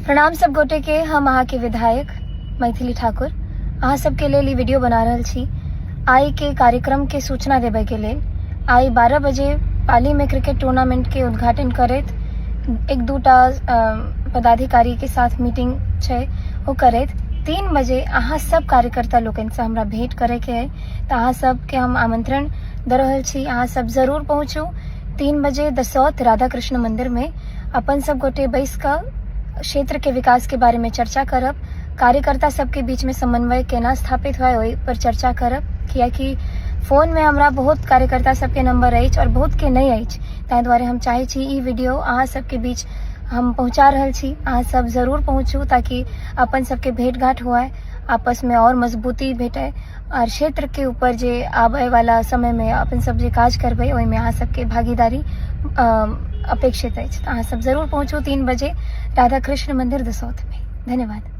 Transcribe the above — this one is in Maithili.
प्रणाम सब गोटे के। हम अहाँके विधायक मैथिली ठाकुर अहाँ सबके लेल ई वीडियो बना रहल छी आइ के कार्यक्रम के सूचना देबय के लेल। आइ 12 बजे पाली में क्रिकेट टूर्नामेंट के उद्घाटन करैत एक दूटा पदाधिकारी के साथ मीटिंग छै ओ करैत 3 बजे अहाँ सब कार्यकर्ता लोकनि से हमरा भेंट करे के है, तऽ अहाँ सबके हम आमंत्रण दऽ रहल छी। अहाँ सब जरूर पहुँचू 3 बजे दसौत राधा कृष्ण मंदिर में। अपन सब गोटे बैस कऽ क्षेत्र के विकास के बारे में चर्चा करब, कार्यकर्ता सबके बीच में समन्वय केना स्थापित हुए ओहि पर चर्चा करब, कियाकि फोन में हमरा बहुत कार्यकर्ता सबके नंबर अछि और बहुत के नहीं अछि, ताहि दुआरे हम चाहे छी ई वीडियो अहाँ सबके बीच हम पहुँचा रहल छी। अहाँ सब जरूर पहुँचू ताकि अपन सबके भेंट घाट हुए, आपस में और मजबूती भेटे और क्षेत्र के ऊपर जे आबे वाला समय में अपन सब जे काज करबै ओहिमे अहाँ सबके भागीदारी अपेक्षित अछि। तऽ अहाँ सब जरूर पहुँचू 3 बजे राधा कृष्ण मंदिर दसौत में। धन्यवाद।